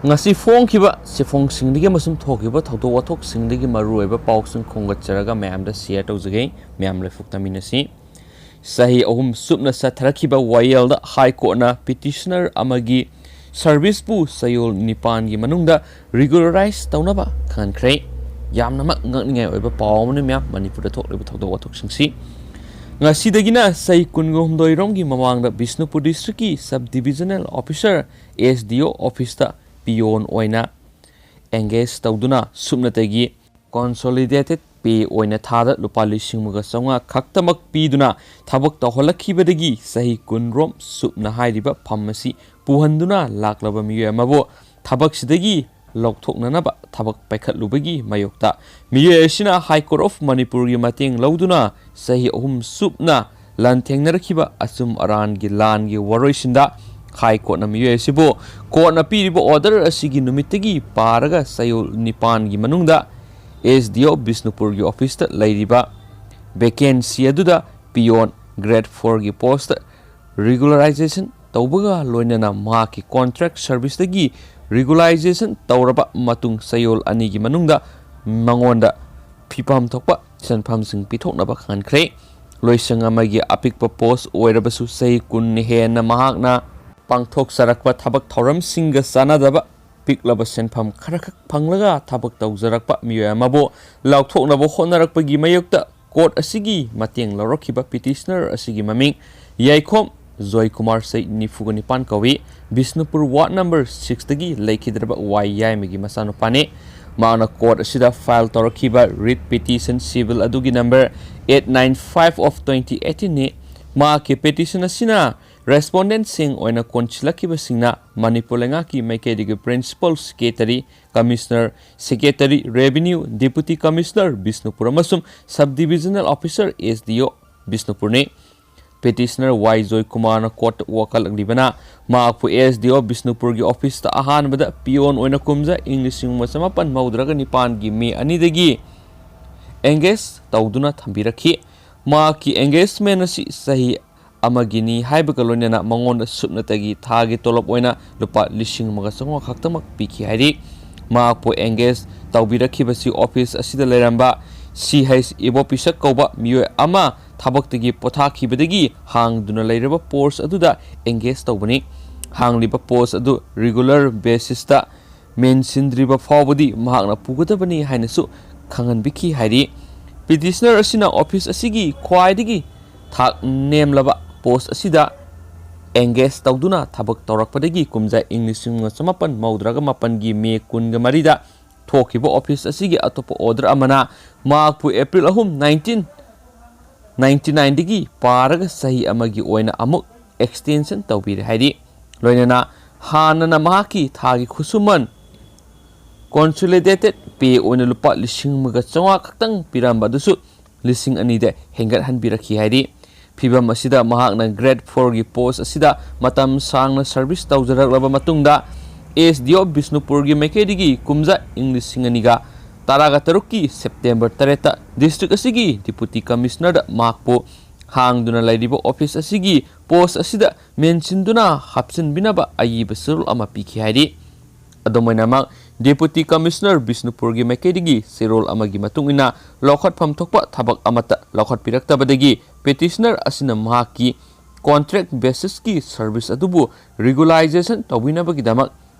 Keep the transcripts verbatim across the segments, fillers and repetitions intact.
ꯉꯁꯤ ꯐꯣꯡꯈꯤꯕ ꯆꯦꯐꯣꯡꯁꯤꯡꯗꯒꯤ ꯑꯃꯁꯨꯡ ꯊꯣꯛꯈꯤꯕ ꯊꯧꯗꯣꯛ ꯋꯥꯊꯣꯛꯁꯤꯡꯗꯒꯤ ꯃꯔꯨꯑꯣꯏꯕ ꯄꯥꯎꯁꯤꯡ ꯈꯣꯝꯒꯠꯆꯔꯒ ꯃꯌꯥꯝꯗ ꯁꯤꯌꯔ ꯇꯧꯖꯒꯦ꯫ ꯃꯌꯥꯝ ꯂꯣꯏꯐꯨꯛ ꯇꯥꯃꯤꯟꯅꯁꯤ꯫ ꯆꯍꯤ ꯑꯍꯨꯝ ꯆꯨꯞꯅ ꯆꯠꯊꯔꯛꯈꯤꯕ ꯋꯥꯌꯦꯜꯗ ꯍꯥꯏ ꯀꯣꯔꯠꯅ ꯄꯤꯇꯤꯁꯅꯔ ꯑꯃꯒꯤ ꯁꯔꯚꯤꯁꯄꯨ ꯆꯌꯣꯜ ꯅꯤꯄꯥꯟꯒꯤ ꯃꯅꯨꯡꯗ ꯔꯤꯒꯨꯂꯔꯥꯏꯖ ꯇꯧꯅꯕ ꯈꯪꯍꯟꯈ꯭ꯔꯦ꯫ ꯌꯥꯝꯅꯃꯛ ꯉꯛꯅꯤꯡꯉꯥꯏ ꯑꯣꯏꯕ ꯄꯥꯎ ꯑꯃꯅꯤ ꯃꯌꯥꯝ, ꯃꯅꯤꯄꯨꯔꯗ ꯊꯣꯛꯂꯤꯕ ꯊꯧꯗꯣꯛ ꯋꯥꯊꯣꯛꯁꯤꯡꯁꯤ꯫ ꯉꯁꯤꯗꯒꯤꯅ ꯆꯍꯤ ꯀꯨꯟꯒ ꯍꯨꯝꯗꯣꯏꯔꯣꯝꯒꯤ ꯃꯃꯥꯡꯗ ꯕꯤꯁꯅꯨꯄꯨꯔ ꯗꯤꯁꯇ꯭ꯔꯤꯛꯀꯤ ꯁꯕ ꯗꯤꯕꯤꯖꯅꯦꯜ ꯑꯣꯐꯤꯁꯔ, ꯑꯦꯁ ꯗꯤ ꯑꯣ, ꯑꯣꯐꯤꯁꯇ ꯄꯤꯌꯣꯟ ꯑꯣꯏꯅ ꯑꯦꯡꯒꯦꯖ ꯇꯧꯗꯨꯅ ꯁꯨꯞꯅꯇꯒꯤ ꯀꯣꯟꯁꯣꯂꯤꯗꯦꯇꯦꯗ ꯄꯦ ꯑꯣꯏꯅ ꯊꯥꯗ ꯂꯨꯄꯥ ꯂꯤꯁꯤꯡ ꯑꯃꯒ ꯆꯥꯝꯃꯉꯥ ꯈꯛꯇꯃꯛ ꯄꯤꯗꯨꯅ ꯊꯕꯛ ꯇꯧꯍꯜꯂꯛꯈꯤꯕꯗꯒꯤ ꯆꯍꯤ ꯀꯨꯟꯔꯣꯝ ꯁꯨꯞꯅ ꯍꯥꯏꯔꯤꯕ ꯐꯝ ꯑꯁꯤ ꯄꯨꯍꯟꯗꯨꯅ ꯂꯥꯛꯂꯕ ꯃꯤꯑꯣꯏ ꯑꯃꯕꯨ ꯊꯕꯛꯁꯤꯗꯒꯤ ꯂꯧꯊꯣꯛꯅꯅꯕ ꯊꯕꯛ ꯄꯥꯏꯈꯠꯂꯨꯕꯒꯤ ꯃꯥꯌꯣꯛꯇ ꯃꯤꯑꯣꯏ ꯑꯁꯤꯅ ꯍꯥꯏ ꯀꯣꯔꯠ ꯑꯣꯐ ꯃꯅꯤꯄꯨꯔꯒꯤ ꯃꯇꯦꯡ ꯂꯧꯗꯨꯅ ꯆꯍꯤ ꯑꯍꯨꯝ ꯆꯨꯞꯅ ꯂꯥꯟꯊꯦꯡꯅꯔꯛꯈꯤꯕ ꯑꯆꯨꯝ ꯑꯔꯥꯟꯒꯤ ꯂꯥꯟꯒꯤ ꯋꯥꯔꯣꯏꯁꯤꯟꯗ ꯍꯥꯏ ꯀꯣꯔꯠꯅ ꯃꯤꯑꯣꯏ ꯑꯁꯤꯕꯨ ꯀꯣꯔꯠꯅ ꯄꯤꯔꯤꯕ ꯑꯣꯔꯗꯔ ꯑꯁꯤꯒꯤ ꯅꯨꯃꯤꯠꯇꯒꯤ ꯄꯥꯔꯒ ꯆꯌꯣꯜ ꯅꯤꯄꯥꯟꯒꯤ ꯃꯅꯨꯡꯗ ꯑꯦꯁ ꯗꯤ ꯑꯣ ꯕꯤꯁꯅꯨꯄꯨꯔꯒꯤ ꯑꯣꯐꯤꯁꯇ ꯂꯩꯔꯤꯕ ꯚꯦꯀꯦꯟꯁꯤ ꯑꯗꯨꯗ ꯄꯤꯌꯣꯟ ꯒ꯭ꯔꯦꯗ ꯐꯣꯔꯒꯤ ꯄꯣꯁꯇ ꯔꯤꯒꯨꯂꯔꯥꯏꯖꯦꯁꯟ ꯇꯧꯕꯒ ꯂꯣꯏꯅꯅ ꯃꯍꯥꯛꯀꯤ ꯀꯣꯟꯇ꯭ꯔꯦꯛ ꯁꯔꯚꯤꯁꯇꯒꯤ ꯔꯤꯒꯨꯂꯔꯥꯏꯖꯦꯁꯟ ꯇꯧꯔꯕ ꯃꯇꯨꯡ ꯆꯌꯣꯜ ꯑꯅꯤꯒꯤ ꯃꯅꯨꯡꯗ ꯃꯉꯣꯟꯗ ꯐꯤꯐꯝ ꯊꯣꯛꯄ ꯁꯦꯟꯐꯝꯁꯤꯡ ꯄꯤꯊꯣꯛꯅꯕ ꯈꯪꯍꯟꯈ꯭ꯔꯦ꯫ ꯂꯣꯏꯁꯪ ꯑꯃꯒꯤ ꯑꯄꯤꯛꯄ ꯄꯣꯁ ꯑꯣꯏꯔꯕꯁꯨ ꯆꯍꯤ ꯀꯨꯟ ꯍꯦꯟꯅ ꯃꯍꯥꯛꯅ ꯄꯥꯡꯊꯣꯛꯆꯔꯛꯄ ꯊꯕꯛ ꯊꯧꯔꯝꯁꯤꯡꯒ ꯆꯥꯟꯅꯗꯕ ꯄꯤꯛꯂꯕ ꯁꯦꯟꯐꯝ ꯈꯔꯈꯛ ꯐꯪꯂꯒ ꯊꯕꯛ ꯇꯧꯖꯔꯛꯄ ꯃꯤꯑꯣꯏ ꯑꯃꯕꯨ ꯂꯥꯎꯊꯣꯛꯅꯕ ꯍꯣꯠꯅꯔꯛꯄꯒꯤ ꯃꯥꯌꯣꯛꯇ ꯀꯣꯔꯠ ꯑꯁꯤꯒꯤ ꯃꯇꯦꯡ ꯂꯧꯔꯛꯈꯤꯕ ꯄꯤꯇꯤꯁꯅꯔ ꯑꯁꯤꯒꯤ ꯃꯃꯤꯡ ꯌꯥꯏꯈꯣꯝ ꯖꯣꯏꯀꯨꯃꯥꯔ, ꯆꯍꯤ ꯅꯤꯐꯨꯒ ꯅꯤꯄꯥꯟ ꯀꯧꯏ꯫ ꯕꯤꯁꯅꯨꯄꯨꯔ ꯋꯥꯔꯗ ꯅꯝꯕꯔ ꯁꯤꯛꯁꯇꯒꯤ ꯂꯩꯈꯤꯗ꯭ꯔꯕ ꯋꯥꯏ ꯌꯥꯏꯃꯒꯤ ꯃꯆꯥꯅꯨꯄꯥꯅꯤ꯫ ꯃꯍꯥꯛꯅ ꯀꯣꯔꯠ ꯑꯁꯤꯗ ꯐꯥꯏꯜ ꯇꯧꯔꯛꯈꯤꯕ ꯔꯤꯠ ꯄꯤꯇꯤꯁꯟ ꯁꯤꯚꯤꯜ ꯑꯗꯨꯒꯤ number eight nine five of twenty eighteen ꯅꯤ꯫ ꯃꯍꯥꯛꯀꯤ ꯄꯤꯇꯤꯁꯟ ꯑꯁꯤꯅ ꯔꯦꯁꯄꯣꯟꯗꯦꯟꯠꯁꯤꯡ ꯑꯣꯏꯅ ꯀꯣꯟꯁꯤꯜꯂꯛꯈꯤꯕꯁꯤꯡꯅ ꯃꯅꯤꯄꯨꯔ ꯂꯩꯉꯥꯛꯀꯤ ꯃꯥꯏꯀꯩꯗꯒꯤ principal secretary, commissioner, secretary revenue, deputy commissioner Bishnupur ꯑꯃꯁꯨꯡ ꯁꯕ ꯗꯤꯕꯤꯖꯅꯦꯜ ꯑꯣꯐꯤꯁꯥꯔ, ꯑꯦꯁ ꯗꯤ ꯑꯣ, ꯕꯤꯁꯅꯨꯄꯨꯔꯅꯤ꯫ ꯄꯤꯇꯤꯁꯅꯔ ꯋꯥꯏ ꯖꯣꯏꯀꯨꯃꯥꯔꯅ ꯀꯣꯔꯠꯇ ꯋꯥꯀꯠꯂꯛꯂꯤꯕꯅ ꯃꯍꯥꯛꯄꯨ ꯑꯦꯁ ꯗꯤ ꯑꯣ ꯕꯤꯁꯅꯨꯄꯨꯔꯒꯤ ꯑꯣꯐꯤꯁꯇ ꯑꯍꯥꯟꯕꯗ ꯄꯤꯌꯣꯟ ꯑꯣꯏꯅ ꯀꯨꯝꯖꯥ ꯏꯪ ꯂꯤꯁꯤꯡ ꯑꯃ ꯆꯃꯥꯄꯟ ꯃꯧꯗ꯭ꯔꯥꯒ ꯅꯤꯄꯥꯟꯒꯤ ꯃꯦ ꯑꯅꯤꯗꯒꯤ ꯑꯦꯡꯒꯦꯖ ꯇꯧꯗꯨꯅ ꯊꯝꯕꯤꯔꯛꯈꯤ꯫ ꯃꯍꯥꯛꯀꯤ ꯑꯦꯡꯒꯦꯖꯃꯦꯟ ꯑꯁꯤ ꯆꯍꯤ ꯑꯃꯒꯤꯅꯤ ꯍꯥꯏꯕꯒ ꯂꯣꯏꯅꯅ ꯃꯉꯣꯟꯗ ꯁꯨꯞꯅꯇꯒꯤ ꯊꯥꯒꯤ ꯇꯣꯂꯣꯞ ꯑꯣꯏꯅ ꯂꯨꯄꯥ ꯂꯤꯁꯤꯡ ꯑꯃꯒ ꯆꯥꯝꯃꯉꯥ ꯈꯛꯇꯃꯛ ꯄꯤꯈꯤ ꯍꯥꯏꯔꯤ꯫ ꯃꯍꯥꯛꯄꯨ engage ꯇꯧꯕꯤꯔꯛꯈꯤꯕꯁꯤ office ꯑꯁꯤꯗ ꯂꯩꯔꯝꯕ ꯁꯤ ꯍꯩꯆ ꯏꯕꯣꯄꯤꯁꯛ ꯀꯧꯕ ꯃꯤꯑꯣꯏ ꯑꯃ ꯊꯕꯛꯇꯒꯤ ꯄꯣꯊꯥꯈꯤꯕꯗꯒꯤ ꯍꯥꯡꯗꯨꯅ ꯂꯩꯔꯕ post ꯑꯗꯨꯗ engage ꯇꯧꯕꯅꯤ꯫ ꯍꯥꯡꯂꯤꯕ post ꯑꯗꯨ regular basisꯇ ꯃꯦꯟꯁꯤꯟꯗ꯭ꯔꯤꯕ ꯐꯥꯎꯕꯗꯤ ꯃꯍꯥꯛꯅ ꯄꯨꯒꯗꯕꯅꯤ ꯍꯥꯏꯅꯁꯨ ꯈꯪꯍꯟꯕꯤꯈꯤ ꯍꯥꯏꯔꯤ꯫ Petitioner ꯑꯁꯤꯅ office ꯑꯁꯤꯒꯤ ꯈ꯭ꯋꯥꯏꯗꯒꯤ ꯊꯥꯛ ꯅꯦꯝꯂꯕ post ꯑꯁꯤꯗ engage ꯇꯧꯗꯨꯅ ꯊꯕꯛ ꯇꯧꯔꯛꯄꯗꯒꯤ ꯀꯨꯝꯖꯥ ꯏꯪ ꯂꯤꯁꯤꯡ ꯑꯃ ꯆꯃꯥꯄꯟ ꯃꯧꯗ꯭ꯔꯥꯒ ꯃꯥꯄꯟꯒꯤ ꯃꯦ ꯀꯨꯟꯒ ꯃꯔꯤꯗ ꯊꯣꯛꯈꯤꯕ office ꯑꯁꯤꯒꯤ ꯑꯇꯣꯞꯄ order ꯑꯃꯅ ꯃꯍꯥꯛꯄꯨ ꯑꯦꯄ꯭ꯔꯤꯜ ꯑꯍꯨꯝ, nineteen ninety nineꯗꯒꯤ ꯄꯥꯔꯒ ꯆꯍꯤ ꯑꯃꯒꯤ ꯑꯣꯏꯅ ꯑꯃꯨꯛ extension ꯇꯧꯕꯤꯔꯦ ꯍꯥꯏꯔꯤ꯫ ꯂꯣꯏꯅꯅ ꯍꯥꯟꯅꯅ ꯃꯍꯥꯛꯀꯤ ꯊꯥꯒꯤ ꯈꯨꯠꯁꯨꯃꯟ consolidated pay ꯑꯣꯏꯅ ꯂꯨꯄꯥ ꯂꯤꯁꯤꯡ ꯑꯃꯒ ꯆꯥꯝꯃꯉꯥ ꯈꯛꯇꯪ ꯄꯤꯔꯝꯕ ꯑꯗꯨꯁꯨ ꯂꯤꯁꯤꯡ ꯑꯅꯤꯗ ꯍꯦꯟꯒꯠꯍꯟꯕꯤꯔꯛꯈꯤ ꯍꯥꯏꯔꯤ꯫ ꯐꯤꯚꯝ ꯑꯁꯤꯗ ꯃꯍꯥꯛꯅ grade fourꯒꯤ post ꯑꯁꯤꯗ ꯃꯇꯝ ꯁꯥꯡꯅ service ꯇꯧꯖꯔꯛꯂꯕ ꯃꯇꯨꯡꯗ, SDO ꯕꯤꯁꯅꯨꯄꯨꯔꯒꯤ ꯃꯥꯏꯀꯩꯗꯒꯤ ꯀꯨꯝꯖꯥ ꯏꯪ ꯂꯤꯁꯤꯡ ꯑꯅꯤꯒ ꯇꯔꯥꯒ ꯇꯔꯨꯛꯀꯤ September ꯇꯔꯦꯠꯇ district ꯑꯁꯤꯒꯤ Deputy Commissionerꯗ ꯃꯍꯥꯛꯄꯨ ꯍꯥꯡꯗꯨꯅ ꯂꯩꯔꯤꯕ office ꯑꯁꯤꯒꯤ post ꯑꯁꯤꯗ ꯃꯦꯟꯁꯤꯟꯗꯨꯅ ꯍꯥꯞꯆꯤꯟꯕꯤꯅꯕ ꯑꯏꯕ ꯆꯦꯔꯣꯜ ꯑꯃ ꯄꯤꯈꯤ ꯍꯥꯏꯔꯤ꯫ ꯑꯗꯨꯝ ꯑꯣꯏꯅꯃꯛ, Deputy Commissioner ꯕꯤꯁꯅꯨꯄꯨꯔꯒꯤ ꯃꯥꯏꯀꯩꯗꯒꯤ ꯆꯦꯔꯣꯜ ꯑꯃꯒꯤ ꯃꯇꯨꯡ ꯏꯟꯅ ꯂꯧꯈꯠꯐꯝ ꯊꯣꯛꯄ ꯊꯕꯛ ꯑꯃꯠꯇ ꯂꯧꯈꯠꯄꯤꯔꯛꯇꯕꯗꯒꯤ petitioner ꯑꯁꯤꯅ ꯃꯍꯥꯛꯀꯤ contract basisꯀꯤ service ꯑꯗꯨꯕꯨ regularization ꯇꯧꯕꯤꯅꯕꯒꯤꯗꯃꯛ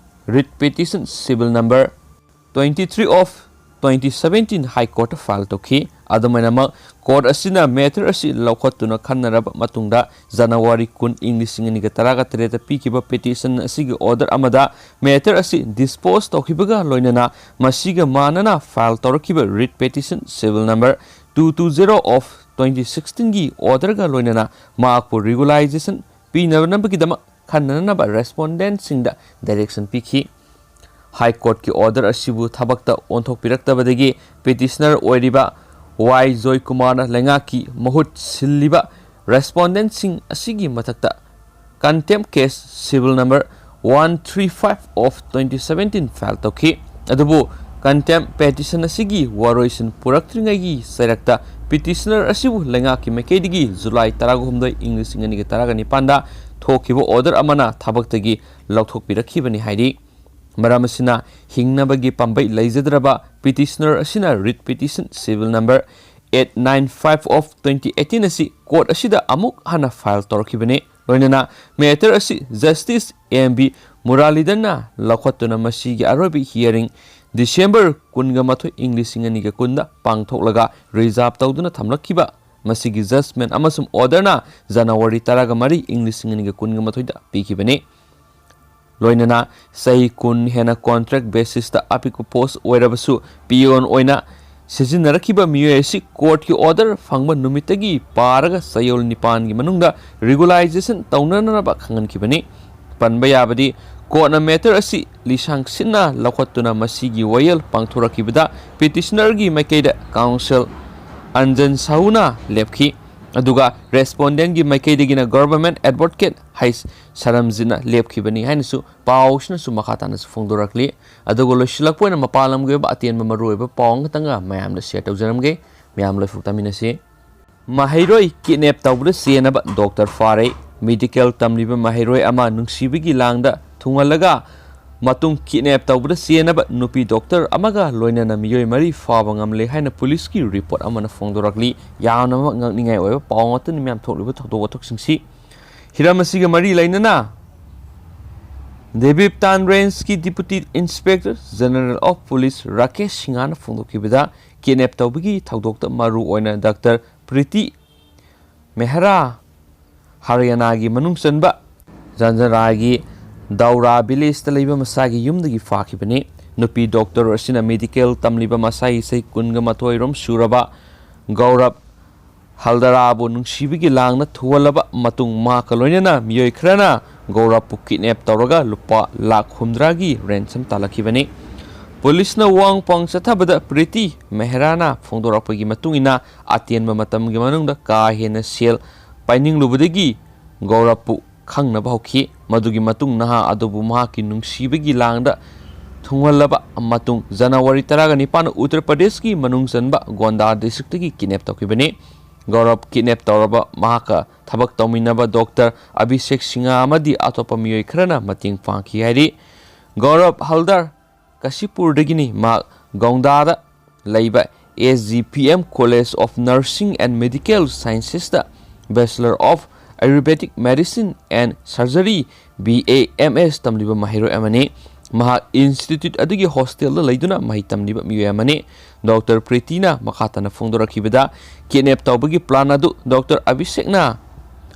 writ petition civil number twenty three of twenty seventeen High Courtꯇ file ꯇꯧꯈꯤ꯫ ꯑꯗꯨꯝ ꯑꯣꯏꯅꯃꯛ, court ꯑꯁꯤꯅ matter ꯑꯁꯤ ꯂꯧꯈꯠꯇꯨꯅ ꯈꯟꯅꯔꯕ ꯃꯇꯨꯡꯗ, January ꯀꯨꯟ, ꯏꯪ ꯂꯤꯁꯤꯡ ꯑꯅꯤꯒ ꯇꯔꯥꯒ ꯇꯔꯦꯠꯇ ꯄꯤꯈꯤꯕ petition ꯑꯁꯤꯒꯤ order ꯑꯃꯗ matter ꯑꯁꯤ dispose ꯇꯧꯈꯤꯕꯒ ꯂꯣꯏꯅꯅ ꯃꯁꯤꯒ ꯃꯥꯟꯅꯅ file ꯇꯧꯔꯛꯈꯤꯕ writ petition civil number two two zero of twenty sixteenꯒꯤ orderꯒ ꯂꯣꯏꯅꯅ ꯃꯍꯥꯛꯄꯨ regularization ꯄꯤꯅꯅꯕꯒꯤꯗꯃꯛ ꯈꯟꯅꯅꯕ respondentꯁꯤꯡꯗ direction ꯄꯤꯈꯤ꯫ High Courtꯀꯤ order ꯑꯁꯤꯕꯨ ꯊꯕꯛꯇ ꯑꯣꯟꯊꯣꯛꯄꯤꯔꯛꯇꯕꯗꯒꯤ petitioner ꯑꯣꯏꯔꯤꯕ ꯋꯥꯏ ꯖꯣꯏꯀꯨꯃꯥꯔꯅ ꯂꯩꯉꯥꯛꯀꯤ ꯃꯍꯨꯠ ꯁꯤꯜꯂꯤꯕ respondentꯁꯤꯡ ꯑꯁꯤꯒꯤ ꯃꯊꯛꯇ contempt case civil number one three five of twenty seventeen file ꯇꯧꯈꯤ꯫ ꯑꯗꯨꯕꯨ Contempt petition ꯑꯁꯤꯒꯤ ꯋꯥꯔꯣꯏꯁꯤꯟ ꯄꯨꯔꯛꯇ꯭ꯔꯤꯉꯩꯒꯤ ꯆꯩꯔꯛꯇ petitioner ꯑꯁꯤꯕꯨ ꯂꯩꯉꯥꯛꯀꯤ ꯃꯥꯏꯀꯩꯗꯒꯤ ꯖꯨꯂꯥꯏ ꯇꯔꯥꯍꯨꯝꯗꯣꯏ, ꯏꯪ ꯂꯤꯁꯤꯡ ꯑꯅꯤꯒ ꯇꯔꯥꯅꯤꯄꯥꯟꯗ ꯊꯣꯛꯈꯤꯕ order ꯑꯃꯅ ꯊꯕꯛꯇꯒꯤ ꯂꯧꯊꯣꯛꯄꯤꯔꯛꯈꯤꯕꯅꯤ ꯍꯥꯏꯔꯤ꯫ ꯃꯔꯝ ꯑꯁꯤꯅ, ꯍꯤꯡꯅꯕꯒꯤ ꯄꯥꯝꯕꯩ ꯂꯩꯖꯗ꯭ꯔꯕ petitioner ꯑꯁꯤꯅ writ petition civil number eight nine five of twenty eighteen ꯑꯁꯤ court ꯑꯁꯤꯗ ꯑꯃꯨꯛ ꯍꯟꯅ file ꯇꯧꯔꯛꯈꯤꯕꯅꯤ꯫ ꯂꯣꯏꯅꯅ matter ꯑꯁꯤ Justice M B ꯃꯨꯔꯥꯂꯤꯙꯔꯅ ꯂꯧꯈꯠꯇꯨꯅ ꯃꯁꯤꯒꯤ ꯑꯔꯣꯏꯕ hearing December ꯀꯨꯟꯒ ꯃꯥꯊꯣꯏ, ꯏꯪ ꯂꯤꯁꯤꯡ ꯑꯅꯤꯒ ꯀꯨꯟꯗ ꯄꯥꯡꯊꯣꯛꯂꯒ reserve ꯇꯧꯗꯨꯅ ꯊꯝꯂꯛꯈꯤꯕ꯫ ꯃꯁꯤꯒꯤ judgment ꯑꯃꯁꯨꯡ orderꯅ January ꯇꯔꯥꯒ ꯃꯔꯤ, ꯏꯪ ꯂꯤꯁꯤꯡ ꯑꯅꯤꯒ ꯀꯨꯟꯒ ꯃꯥꯊꯣꯏꯗ ꯄꯤꯈꯤꯕꯅꯤ꯫ ꯂꯣꯏꯅꯅ ꯆꯍꯤ ꯀꯨꯟ ꯍꯦꯟꯅ contract basisꯇ ꯑꯄꯤꯛꯄ post ꯑꯣꯏꯔꯕꯁꯨ peon ꯑꯣꯏꯅ ꯁꯤꯖꯤꯟꯅꯔꯛꯈꯤꯕ ꯃꯤꯑꯣꯏ ꯑꯁꯤ courtꯀꯤ order ꯐꯪꯕ ꯅꯨꯃꯤꯠꯇꯒꯤ ꯄꯥꯔꯒ ꯆꯌꯣꯜ ꯅꯤꯄꯥꯟꯒꯤ ꯃꯅꯨꯡꯗ regularization ꯇꯧꯅꯅꯕ ꯈꯪꯍꯟꯈꯤꯕꯅꯤ꯫ ꯄꯟꯕ ꯌꯥꯕꯗꯤ, courtꯅ matter ꯑꯁꯤ ꯂꯤꯁꯥꯡ ꯁꯤꯠꯅ ꯂꯧꯈꯠꯇꯨꯅ ꯃꯁꯤꯒꯤ ꯋꯥꯌꯦꯜ ꯄꯥꯡꯊꯣꯔꯛꯈꯤꯕꯗ petitionerꯒꯤ ꯃꯥꯏꯀꯩꯗ counsel ꯑꯟꯖꯟ ꯁꯥꯍꯨꯅ ꯂꯦꯞꯈꯤ, ꯑꯗꯨꯒ respondentꯀꯤ ꯃꯥꯏꯀꯩꯗꯒꯤꯅ government advocate ꯍꯩꯁ ꯁꯔꯝꯖꯤꯠꯅ ꯂꯦꯞꯈꯤꯕꯅꯤ ꯍꯥꯏꯅꯁꯨ ꯄꯥꯎꯁꯤꯅꯁꯨ ꯃꯈꯥ ꯇꯥꯅꯁꯨ ꯐꯣꯡꯗꯣꯔꯛꯂꯤ꯫ ꯑꯗꯨꯒ ꯂꯣꯏꯁꯤꯜꯂꯛꯄ ꯑꯣꯏꯅ ꯃꯄꯥꯟ ꯂꯝꯒꯤ ꯑꯣꯏꯕ ꯑꯇꯦꯟꯕ ꯃꯔꯨꯑꯣꯏꯕ ꯄꯥꯎ ꯑꯃꯈꯛꯇꯪꯒ ꯃꯌꯥꯝꯗ share ꯇꯧꯖꯔꯝꯒꯦ꯫ ꯃꯌꯥꯝ ꯂꯣꯏꯐꯥꯎ ꯇꯥꯃꯤꯟꯅꯁꯤ꯫ ꯃꯍꯩꯔꯣꯏ kidnap ꯇꯧꯕꯗ ꯆꯦꯟꯅꯕ doctor ꯐꯥꯔꯦ꯫ Medical ꯇꯝꯂꯤꯕ ꯃꯍꯩꯔꯣꯏ ꯑꯃ ꯅꯨꯡꯁꯤꯕꯒꯤ ꯂꯥꯡꯗ ꯊꯨꯡꯍꯜꯂꯒ ꯃꯇꯨꯡ kidnap ꯇꯧꯕꯗ ꯆꯦꯟꯅꯕ ꯅꯨꯄꯤ doctor ꯑꯃꯒ ꯂꯣꯏꯅꯅ ꯃꯤꯑꯣꯏ ꯃꯔꯤ ꯐꯥꯕ ꯉꯝꯂꯦ ꯍꯥꯏꯅ policeꯀꯤ report ꯑꯃꯅ ꯐꯣꯡꯗꯣꯔꯛꯂꯤ꯫ ꯌꯥꯝꯅꯃꯛ ꯉꯛꯅꯤꯡꯉꯥꯏ ꯑꯣꯏꯕ ꯄꯥꯎ ꯉꯥꯛꯇꯅꯤ ꯃꯌꯥꯝ ꯊꯣꯛꯂꯤꯕ ꯊꯧꯗꯣꯛ ꯋꯥꯊꯣꯛꯁꯤꯡꯁꯤ꯫ ꯍꯤꯔꯝ ꯑꯁꯤꯒ ꯃꯔꯤ ꯂꯩꯅꯅ ꯗꯦꯕꯤꯞꯇꯥꯟ rangeꯀꯤ Deputy Inspector General of Police Rakesh ꯁꯤꯡꯍꯅ ꯐꯣꯡꯗꯣꯛꯈꯤꯕꯗ, kidnap ꯇꯧꯕꯒꯤ ꯊꯧꯗꯣꯛꯇ ꯃꯔꯨ ꯑꯣꯏꯅ doctor ꯄ꯭ꯔꯤꯇꯤ ꯃꯦꯍꯔꯥ, ꯍꯔꯤꯌꯥꯅꯥꯒꯤ ꯃꯅꯨꯡ ꯆꯟꯕ ꯖꯟꯖꯔꯥꯒꯤ ꯗꯧꯔꯥ villageꯇ ꯂꯩꯕ ꯃꯁꯥꯒꯤ ꯌꯨꯝꯗꯒꯤ ꯐꯥꯈꯤꯕꯅꯤ꯫ ꯅꯨꯄꯤ doctor ꯑꯁꯤꯅ medical ꯇꯝꯂꯤꯕ ꯃꯁꯥꯒꯤ ꯆꯍꯤ ꯀꯨꯟꯒ ꯃꯥꯊꯣꯏ ꯔꯣꯝ ꯁꯨꯔꯕ ꯒꯧꯔꯕ ꯍꯜꯗꯔꯥꯕꯨ ꯅꯨꯡꯁꯤꯕꯒꯤ ꯂꯥꯡꯅ ꯊꯨꯍꯜꯂꯕ ꯃꯇꯨꯡ, ꯃꯍꯥꯛꯀ ꯂꯣꯏꯅꯅ ꯃꯤꯑꯣꯏ ꯈꯔꯅ ꯒꯧꯔꯕꯄꯨ kidnap ꯇꯧꯔꯒ ꯂꯨꯄꯥ ꯂꯥꯈ ꯍꯨꯝꯗ꯭ꯔꯥꯒꯤ ransom ꯇꯥꯜꯂꯛꯈꯤꯕꯅꯤ꯫ Policeꯅ ꯋꯥꯍꯪ ꯄꯥꯎꯍꯪ ꯆꯠꯊꯕꯗ ꯄ꯭ꯔꯤꯇꯤ ꯃꯦꯍꯔꯥꯅ ꯐꯣꯡꯗꯣꯔꯛꯄꯒꯤ ꯃꯇꯨꯡ ꯏꯟꯅ, ꯑꯇꯦꯟꯕ ꯃꯇꯝꯒꯤ ꯃꯅꯨꯡꯗ ꯀꯥ ꯍꯦꯟꯅ ꯁꯦꯜ ꯄꯥꯏꯅꯤꯡꯂꯨꯕꯗꯒꯤ ꯒꯧꯔꯕꯄꯨ ꯈꯪꯅꯕ ꯍꯧꯈꯤ꯫ ꯃꯗꯨꯒꯤ ꯃꯇꯨꯡ ꯅꯍꯥ ꯑꯗꯨꯕꯨ ꯃꯍꯥꯛꯀꯤ ꯅꯨꯡꯁꯤꯕꯒꯤ ꯂꯥꯡꯗ ꯊꯨꯡꯍꯜꯂꯕ ꯃꯇꯨꯡ ꯖꯅꯋꯥꯔꯤ ꯇꯔꯥꯒ ꯅꯤꯄꯥꯟ ꯎꯠꯇꯔ ꯄ꯭ꯔꯗꯦꯁꯀꯤ ꯃꯅꯨꯡ ꯆꯟꯕ ꯒꯣꯟꯗꯥ ꯗꯤꯁꯇ꯭ꯔꯤꯛꯇꯒꯤ ꯀꯤꯗꯅꯦꯞ ꯇꯧꯈꯤꯕꯅꯤ꯫ ꯒꯧꯔꯕ ꯀꯤꯗꯅꯦꯞ ꯇꯧꯔꯕ ꯃꯍꯥꯛꯀ ꯊꯕꯛ ꯇꯧꯃꯤꯟꯅꯕ ꯗꯣꯛꯇꯔ ꯑꯚꯤꯁꯦꯛ ꯁꯤꯡꯍ ꯑꯃꯗꯤ ꯑꯇꯣꯞꯄ ꯃꯤꯑꯣꯏ ꯈꯔꯅ ꯃꯇꯦꯡ ꯄꯥꯡꯈꯤ ꯍꯥꯏꯔꯤ꯫ ꯒꯧꯔꯕ ꯍꯜꯗꯥꯔ ꯀꯁꯤꯄꯨꯔꯗꯒꯤꯅꯤ꯫ ꯃꯍꯥꯛ ꯒꯣꯟꯗꯥꯗ ꯂꯩꯕ S G P M College of Nursing and Medical Sciences ꯇ Bachelor of Ayurvedic Medicine and Surgery, B A M S, ꯇꯝꯂꯤꯕ ꯃꯍꯩꯔꯣꯏ ꯑꯃꯅꯤ꯫ ꯃꯍꯥꯛ ꯏꯟꯁꯇꯤꯇ꯭ꯌꯨꯠ ꯑꯗꯨꯒꯤ ꯍꯣꯁꯇꯦꯜꯗ ꯂꯩꯗꯨꯅ ꯃꯍꯩ ꯇꯝꯂꯤꯕ ꯃꯤꯑꯣꯏ ꯑꯃꯅꯤ꯫ ꯗꯣꯛꯇꯔ ꯄ꯭ꯔꯤꯇꯤꯅ ꯃꯈꯥ ꯇꯥꯅ ꯐꯣꯡꯗꯣꯔꯛꯈꯤꯕꯗ, ꯀꯤꯗꯅꯦꯞ ꯇꯧꯕꯒꯤ ꯄ꯭ꯂꯥꯟ ꯑꯗꯨ ꯗꯣꯛꯇꯔ ꯑꯚꯤꯁꯦꯛꯅ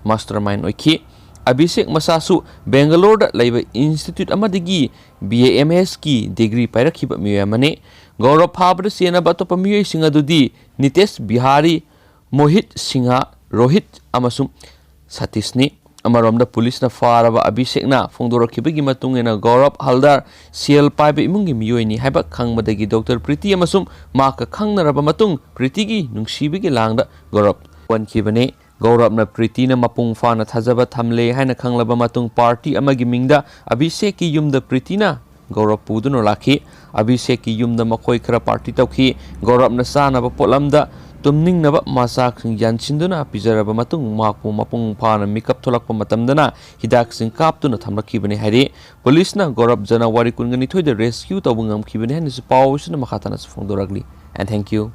ꯃꯥꯁꯇꯔ ꯃꯥꯏꯟ ꯑꯣꯏꯈꯤ꯫ ꯑꯚꯤꯁꯦꯛ ꯃꯁꯥꯁꯨ ꯕꯦꯡꯒꯂꯣꯔꯗ ꯂꯩꯕ ꯏꯟꯁꯇꯤꯇ꯭ꯌꯨꯠ ꯑꯃꯗꯒꯤ B A M S ꯀꯤ ꯗꯤꯒ꯭ꯔꯤ ꯄꯥꯏꯔꯛꯈꯤꯕ ꯃꯤꯑꯣꯏ ꯑꯃꯅꯤ꯫ ꯒꯧꯔꯕ ꯐꯥꯕꯗ ꯆꯦꯟꯅꯕ ꯑꯇꯣꯞꯄ ꯃꯤꯑꯣꯏꯁꯤꯡ ꯑꯗꯨꯗꯤ ꯅꯤꯇꯦꯁ ꯕꯤꯍꯥꯔꯤ, ꯃꯣꯍꯤꯠ ꯁꯤꯡꯍ, ꯔꯣꯍꯤꯠ ꯑꯃꯁꯨꯡ ꯁꯇꯤꯁꯅꯤ꯫ ꯑꯃꯔꯣꯝꯗ, ꯄꯨꯂꯤꯁꯅ ꯐꯥꯔꯕ ꯑꯚꯤꯁꯦꯛꯅ ꯐꯣꯡꯗꯣꯔꯛꯈꯤꯕꯒꯤ ꯃꯇꯨꯡ ꯏꯟꯅ, ꯒꯧꯔꯕ ꯍꯜꯗꯥꯔ ꯁꯦꯜ ꯄꯥꯏꯕ ꯏꯃꯨꯡꯒꯤ ꯃꯤꯑꯣꯏꯅꯤ ꯍꯥꯏꯕ ꯈꯪꯕꯗꯒꯤ ꯗꯣꯛꯇꯔ ꯄ꯭ꯔꯤꯇꯤ ꯑꯃꯁꯨꯡ ꯃꯍꯥꯛꯀ ꯈꯪꯅꯔꯕ ꯃꯇꯨꯡ, ꯄ꯭ꯔꯤꯇꯤꯒꯤ ꯅꯨꯡꯁꯤꯕꯒꯤ ꯂꯥꯡꯗ ꯒꯧꯔꯕ ꯑꯣꯟꯈꯤꯕꯅꯤ꯫ ꯒꯧꯔꯕꯅ ꯄ꯭ꯔꯤꯇꯤꯅ ꯃꯄꯨꯡ ꯐꯥꯅ ꯊꯥꯖꯕ ꯊꯝꯂꯦ ꯍꯥꯏꯅ ꯈꯪꯂꯕ ꯃꯇꯨꯡ, ꯄꯥꯔꯇꯤ ꯑꯃꯒꯤ ꯃꯤꯡꯗ ꯑꯚꯤꯁꯦꯛꯀꯤ ꯌꯨꯝꯗ ꯄ꯭ꯔꯤꯇꯤꯅ ꯒꯧꯔꯕ ꯄꯨꯗꯨꯅ ꯂꯥꯛꯈꯤ꯫ ꯑꯚꯤꯁꯦꯛꯀꯤ ꯌꯨꯝꯗ ꯃꯈꯣꯏ ꯈꯔ ꯄꯥꯔꯇꯤ ꯇꯧꯈꯤ꯫ ꯒꯧꯔꯕꯅ ꯆꯥꯅꯕ ꯄꯣꯠꯂꯝꯗ ꯇꯨꯝꯅꯤꯡꯅꯕ ꯃꯆꯥꯛꯁꯤꯡ ꯌꯥꯟꯁꯤꯟꯗꯨꯅ ꯄꯤꯖꯔꯕ ꯃꯇꯨꯡ, ꯃꯍꯥꯛꯄꯨ ꯃꯄꯨꯡ ꯐꯥꯅ ꯃꯤꯀꯞ ꯊꯣꯛꯂꯛꯄ ꯃꯇꯝꯗꯅ ꯍꯤꯗꯥꯛꯁꯤꯡ ꯀꯥꯞꯇꯨꯅ ꯊꯝꯂꯛꯈꯤꯕꯅꯤ ꯍꯥꯏꯔꯤ꯫ ꯄꯨꯂꯤꯁꯅ ꯒꯧꯔꯕ ꯖꯅꯋꯥꯔꯤ ꯀꯨꯟꯅꯤꯊꯣꯏꯗ ꯔꯦꯁꯀ꯭ꯌꯨ ꯇꯧꯕ ꯉꯝꯈꯤꯕꯅꯤ ꯍꯥꯏꯅꯁꯨ ꯄꯥꯎ ꯑꯁꯤꯅ ꯃꯈꯥ ꯇꯥꯅꯁꯨ ꯐꯣꯡꯗꯣꯔꯛꯂꯤ꯫ And thank you.